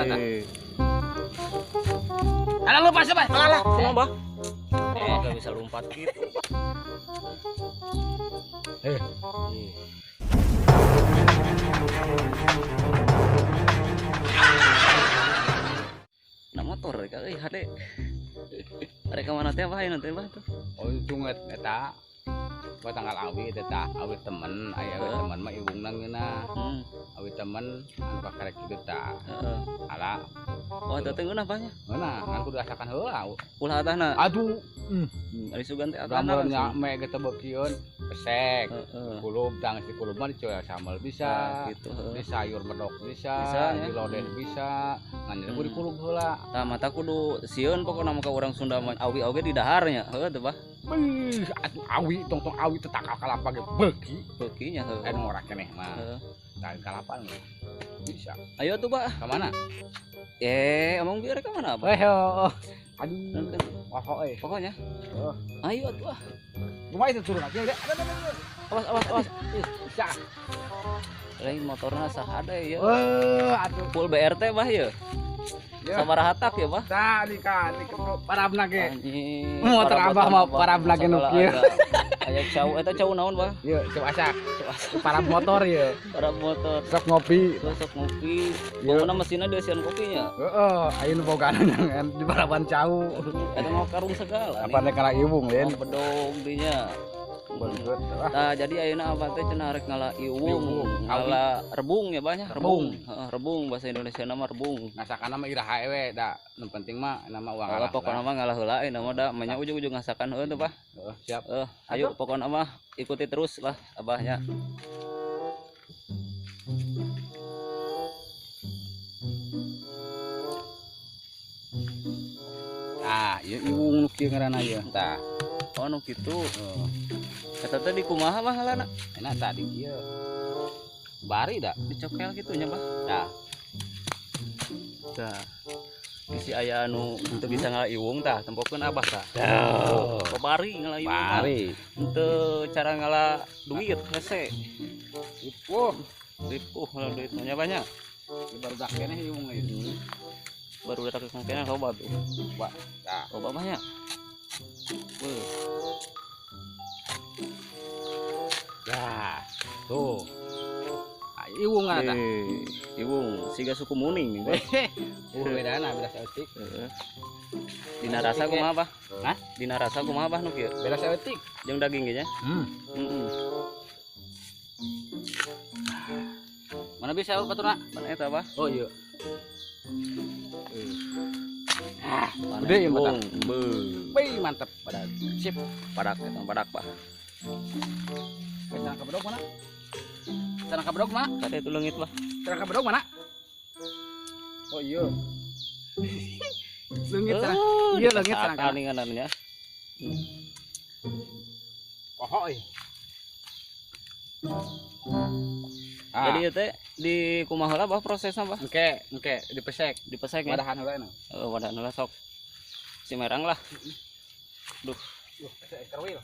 Mana tah? Alah lepas lepas. Alah. Kumaha, Bah? Enggak bisa lompat gitu. Nah motor rek euy hade. Rek ka mana teh Bah ayeuna teh Bah tuh? Oh itu eta. Gua tanggal awi eta tah, awi temen, aya awi temen mah iwungna ngeunah. Awi temen anu kakarek kitu tah. Heeh. Ala. Oh eta teh ngeunah Bah nya? Ngeunah, ngan kudu asakan heula. Ulah atahna. Aduh. Ari sugan teh atahna. Lamun nya me ge teu beukieun pesek. Heeh. Kulub tang si kulub mah dicoel sambal bisa. Nah, gitu, heeh. Di sayur medok bisa, bisa di lodeh bisa. Ngan kudu dikulub heula. Tah mata kudu sieun pokona mah ka urang Sunda mah awi oge di dahar nya. Heuh teh Bah. Beuh, atuh awi tong-tong awi teh tangkal kalapa ge beuki. Beuki nya heuh. Anu ngora keneh mah. Heeh. Tangkal kalapa nu. Bisa. Ayo tuh, Bah. Ka mana? Emang biar ka mana, Bah? Heuh. Aduh. Pokok euy. Pokoknya. Heeh. Ayo atuh ah. Kumaha itu turun aja deh. Awas awas awas. Bisa. Lain motorna saha deui ya. Heuh, atuh. Full BRT Bah ya. Ya. Sabaraha tak ya, Bah? Tah di ka di parabna ge. Motor abah mah parabna ge nu kieu. Aya cau eta cau naon, Bah? Ieu cau asak. Parab motor ieu. Parab motor. Sok ngopi. Sok ngopi. Pokona mesinna dieusian kopinya. Heeh, aya nu bogana di paraban cau. Eta mah karung segala. Apa rek kana iwung lain. Bedog dinya. Nah, jadi ayeuna abah teh cenah rek ngala iwung, ngala rebung ya Bah nya, rebung. Heeh, rebung bahasa Indonesia nama rebung. Ngasakanna mah iraha we da, nu penting mah nama uang ngalah. Pokona mah ngalah heula ayeuna mah da manya ujug-ujug ngasakan heuh teh Bah. Heeh, siap. Ayo pokona mah ikuti terus lah abahnya. Ah, ieu iwung nu kieu ngaranna ieu tah. Oh nu kitu. Heeh. Eta teh di kumaha Bah ngalana? Enak tadi kieu. Bari da dicokel kitu nya Bah. Tah. Tah. Bisi aya anu teu bisa ngala iwung tah, tempokeun abah tah. Tah. Bari ngala iwung. Bari. Henteu cara ngala duit hese. Ripuh. Ripuh ngala duit nya banyak. Baru dak keneh iwung ieu. Baru dak keneh loba tuh. Loba. Tah. Loba banyak. Beuh. Ya, tuh. Ah, iwung ngaranna tah. Iwung siga suku muning. Bedana beda saeutik. Heeh. Dina rasa kumaha, Bah? Hah? Dina rasa kumaha, Bah nu kieu? Beda saeutik. Jeung daging ge nya? Heeh. Mana bisa baturna? Mana eta, Bah? Oh iya. Ah, gede ieu mah. Beuh. Wih, mantep badak. Sip. Badak eta badak, Bah. Sarang kabedog mana? Sarang kabedog mana? Kade itu leungit, Bah. Sarang kabedog mana? Oh iya. Leungit sarang. Iya leungit sarang kaninganan nya. Poho euy. Jadi ieu teh di kumaha heula Bah prosesna, Bah? Engke, engke dipesek, dipesek ya. Wadahan heula nya. Heeh, wadahan heula sok. Si merang lah. Duh. Duh, pesek kerwil.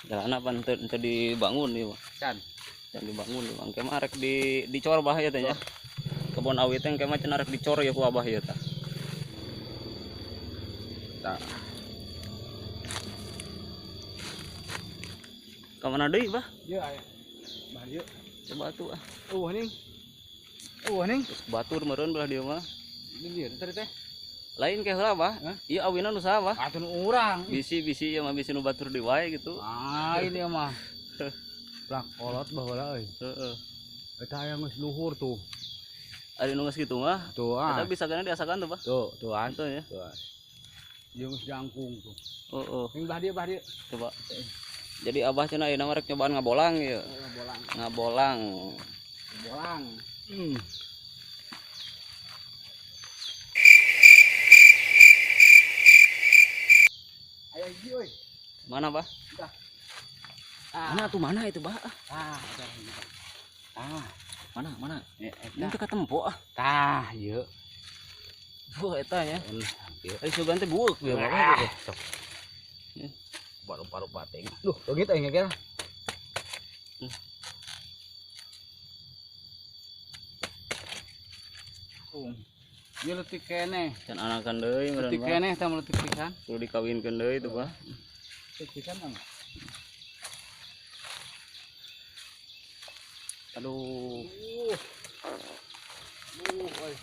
Jalan apa ente dibangun nih, Bang? Can. Can dibangun, Bang. Engke mah rek di dicor Bah ieu teh nya. Kebon awi teh engke mah cenah rek dicor ya ku abah ieu tah. Tah. Ka mana deui, Bah? Ieu aya. Bah ieu. Coba atuh ah. Eueuh ning. Eueuh ning. Terus batur meureun belah dieu mah. Di dieu tadi teh. Lain ke heula, Bah. Ieu awina nu saha, Bah? Atuh nu urang. Bisi-bisi ieu mah bisi nu batur deui wae gitu. Ah, ini mah. Plak kolot baheula euy. Heeh. Eta aya geus luhur tuh. Ari nu geus kitu mah. Tuh ah. Eta bisa kana diasakan tuh, Bah. Tuh, tuh ah. Tuh ya. Tuh. Ieu geus jangkung tuh. Heeh. Ning belah dieu, belah dieu. Coba. Jadi abah cenah ayeuna mah rek nyobaan ngabolang ieu. Ngabolang. Ngabolang. Ngabolang. Aya hiji euy. Mana, Bah? Tah. Mana tuh mana itu, Bah? Tah, tah. Mana, mana? Eta. Ini teh katempo ah. Tah, ieu. Buah eta nya. Ieu. Ari sugan teh bueuk ieu mah gitu. Sok. Baru-baru bating. Duh, leungit aing geger. Ieu leutik keneh. Can anakan deui meureun. Leutik keneh tah leutik pisan. Kudu dikawinkeun deui tuh, Bah. Leutik pisan mah. Aduh. Euy.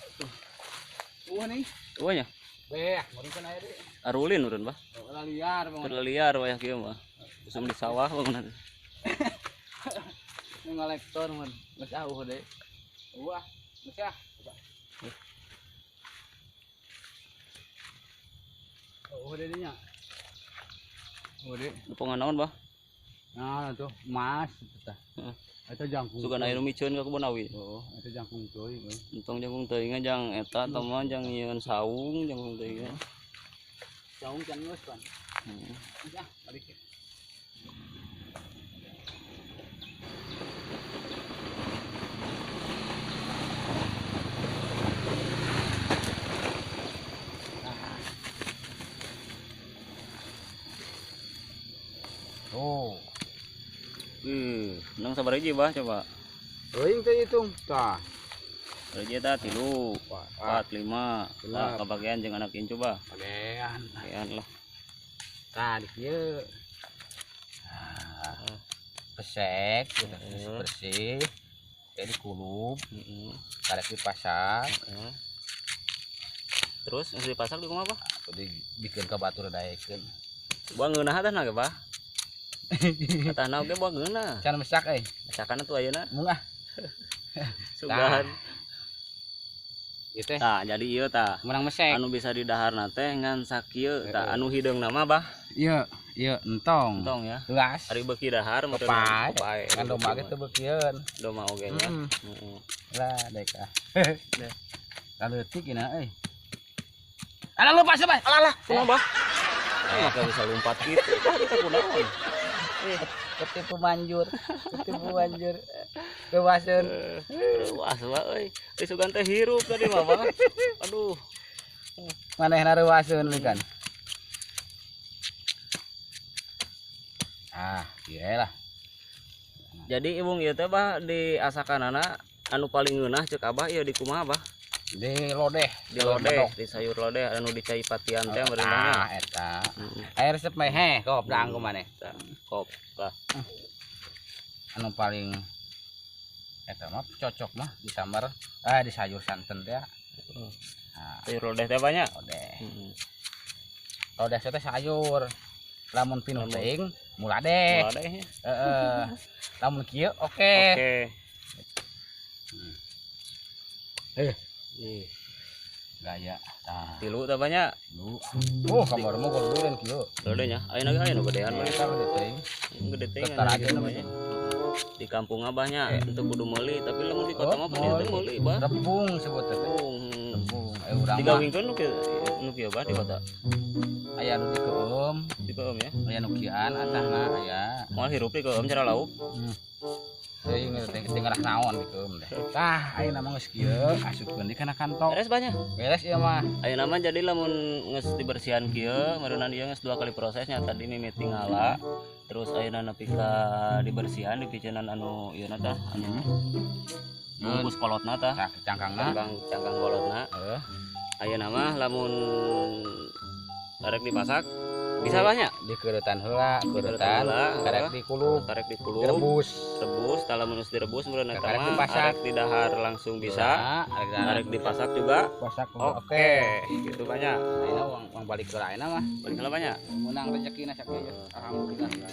Eueuh nih. Eueuh nya? Beak, meureun kan aya deui. Arulin meureun, Bah. Oh, liar bang. Liar wayah kieu mah. Usum di sawah bangunan. Nu ngalektor mun geus ah eueuh deui. Eueuh, geus ah. Eueuh deui nya. Eueuh deui. Dupungan naon, Bah? Nah, tuh emas itu tah. Heeh. Eta jangkung. Sugan aya nu miceun ka kebon awi. Heeh, eta jangkung teuing euy. Entong jangkung teuing jang eta teman jang nyieun saung jangkung teuing. Saung can geus pan. Heeh. Geus ah, balik. Oh. Nang sabar hiji Bah coba. Teuing teh hitung. Tah. Hiji tah 3, 4, 5. Tah kabagian jeung anak incu Bah. Bagian. Bagian lah. Tah di kieu. Pesek, bersih. Kayak dikulub. Heeh. Karek dipasak. Heeh. Terus geus dipasak di kumaha Bah? Atuh dibikeun ka batur daekeun. Buang ngeunah tah na ge Bah. Katana oge buang ngeunah. Can mesak euy. Mesakan atuh ayeuna. Mung ah. Sugan. Ieu teh. Tah, jadi ieu tah. Menang mesek. Anu bisa didaharna teh ngan sakieu tah anu hideungna mah Bah. Ieu, ieu entong. Entong ya. Gelas. Ari beuki dahar mah kepae. Ngan domba ge teu beukieun. Domba oge nya. Heeh. Lah dek ah. Deh. Leutik ina euy. Alah lepas lepas. Alah lah, kunaon Bah? Maka bisa lompat kitu. Kita kunaon? Ketipu manjur, ketipu manjur. Kewaseun. Ruas wae euy. Euy sugan teh hirup tadi mah, Bang. Aduh. Manehna reuaseun li kan. Ah, ieu lah. Jadi iwung ieu teh Bah di asakanana anu paling ngeunah ceuk Abah ieu di kumaha Bah? Di lodeh, di lodeh, di sayur lodeh anu di cai patian teh meureun nya. Ah, eta. Air resep meh heh, kop dang ku maneh. Kop lah. Anu paling eta mah cocok mah disambar di sayur santen teh. Nah, sayur lodeh teh banyak. Lodeh. Lodeh teh sayur. Lamun pinuh teuing muladeh. Muladeh. Heeh. Lamun kieu oke. Oke. Eh. Gaya tah. Tilu tah banyak. Tilu. Oh, kamar mah gedean kieu. Gede nya. Ayeuna ge aya nu gedean mah. Eta gede teuing. Gede teuing. Namanya. Di kampung abahnya teu kudu meuli, tapi lamun di kota mah pan teu meuli, Bah. Rebung sebut teh. Rebung. Urang mah digawingkeun nu kieu Bah di kota. Aya nu dikeum. Dikeum ya. Aya nu kian atahna aya. Moal hirup dikeum cara lauk. Teuing teh ngarah naon dikeum teh. Tah, ayeuna mah geus kieu asupkeun di kana kantong. Beres banyak. Beres ieu mah. Ayeuna mah jadi lamun geus dibersihan kieu, meureunnan ieu geus 2 kali prosesnya tadi mimiti ngala, terus ayeuna nepi ka dibersihan dipiceunan anu ieu na tah, anu bungkus kolotna tah. Tah, cangkangna. Cangkang kolotna. Heeh. Ayeuna mah lamun arek dipasak bisa banyak dikeuretan heula, keuretan, karek dikulub, karek dikulub, direbus, rebus, tah lamun geus direbus meureun eta mah arek didahar langsung bisa, arek dipasak juga. Pasak oke, gitu banyak. Ayeuna uang balik heula ayeuna mah. Balik heula banyak. Menang rezekina sakieu. Alhamdulillah.